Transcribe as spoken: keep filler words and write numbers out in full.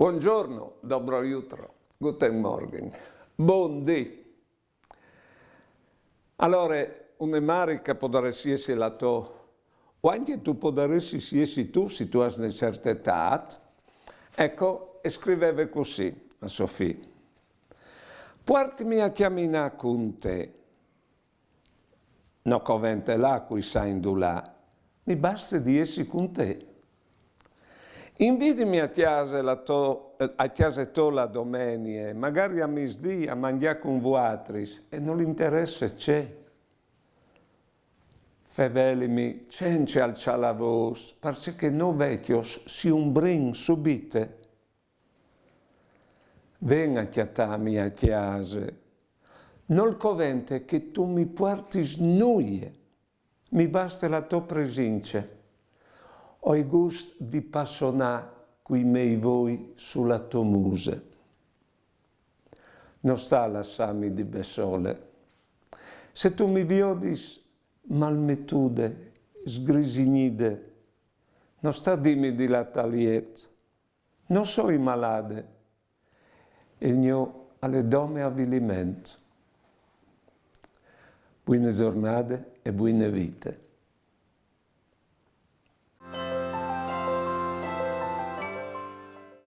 Buongiorno, dobro jutro, guten Morgen, bundì. Alore, une mari che a podarès jessi la tô, o ancje tu podaressis jessi tu, se tu âs une certe etât, eco, e scriveve cussì a so fi: Puartimi a cjaminâ cun te. No covente lâ cui sa indulà, mi baste di jessi cun te. Invidimi a cjase la tô, a cjase tô la domenie, magari a misdì a mangjâ cun vuatris, e no li interesse ce. Fevelimi cence alçâ la vôs, parcè che nô vecjos si umbrìn subite. Ven a cjatâmi a cjase. Nol covente che tu mi puartis nuie, mi baste la tô presince. O ai gust di passonâ cui miei voi su la tô muse. No sta lassâmi di bessole. Se tu mi viodis malmetude, sgrisignide, no sta dîmi di lâ tal jet. No soi malade, il gno al è dome aviliment. Buine zornade e buine vite.